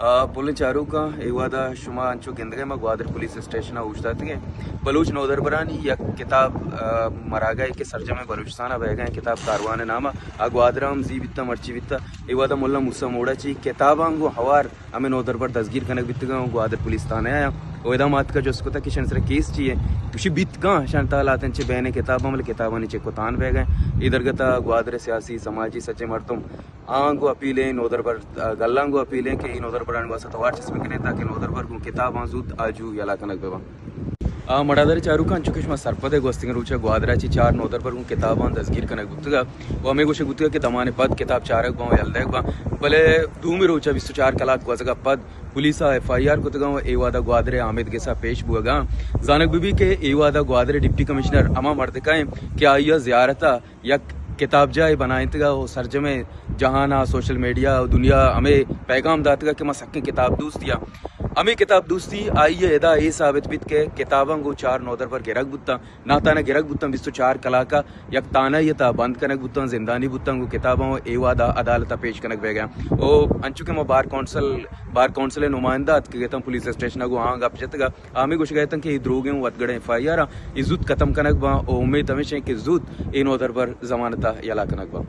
آ، پلیں چاروکاں، اے وہدا شما انچو گندگئے ما گوادر پولیس اسٹیشن ءَ اوشتاتگیں۔ بلوچ نودربرانی یک کتاب، آ، مراگہ کہ سرجمیں بلوچستان ءَ بئیگا ایں، کتاب کاروان ءِ نام ءَ، آ گوادر ءَ ہم زی بیتا، مرچی بیتا۔ اے وہدا ملا موسی موڑا چی کتاباں گوں ہوار ہمے نودربر دزگیر کنگ بیتگاں و گوادر پولیس تھانہ ءَ آیاں و ادا ما اتکا جست کتا کہ شن سرا کیس چی ایں؟ گوشی بیت کاں، شن تہا لہتیں چہ بین کتاباں، بلے کتابانی چک و تان بئیگا ایں۔ اے درگتا گوادر سیاسی، سماجی سجیں مردم آنگو اپیلیں، نودربر، آ، گلانگو اپیلیں کہ اے نودربران واسطہ توار چست بکنیں تاکہ نودربر گوں کتاباں زوت آجو یلا کنگ بباں۔ آ، مڑادار چاروکاں، انچو کہ شما سرپد ئے، گوستگیں روچا گوادرا چی چار نودربر گوں کتاباں دزگیر کنگ بوتگا و ہمے گوشگ بوتگا کہ دمانے پد کتاب چارگ باں و یل دئیگ باں، بلے دومی روچا بیست و چار کلاک گوزگا پد پولیسا ایف آئی آر کتگاں و اے وہدا گوادر ءِ آمید گسا پیش بوگا۔ زانگ بہ بی کہ اے وہدا گوادر ءِ ڈپٹی کمشنر ہما مردکا ایں کہ آئیا زیارتا یک کتابجاہے بنائینتگا و سرجمیں جہان ءَ، سوشل میڈیا و دنیا ءَ ہمے پیغام داتگا کہ ما سکیں کتاب دوستی آں۔ ہمے کتاب دوستی آئی ءَ ادا اے ثابت بیت کہ کتاباں گوں چار نودربر گرگ بوتاں، نہ تانا گرگ بوتاں، بیست و چار کلاک ءَ یک تانہ ءِ تہا بند کنگ بوتاں، زندانی بوتاں، گوں کتاباں و اے وہدا عدالت ءَ پیش کنگ بیگا۔ او انچو کہ ما بار کونسل، بار کونسل ءِ نمائندہ اتکگ اتاں پولیس اسٹیشن ءَ، گوں آہاں گپ جتگا۔ آ ہمے گوشگا اتنت کہ اے دروگیں وتگڑیں ایف آئی آر آں، اے زوت ختم کنگ باں و امیت ہمیش انت کہ زوت اے نودربر ضمانت ءَ یلا کنگ باں۔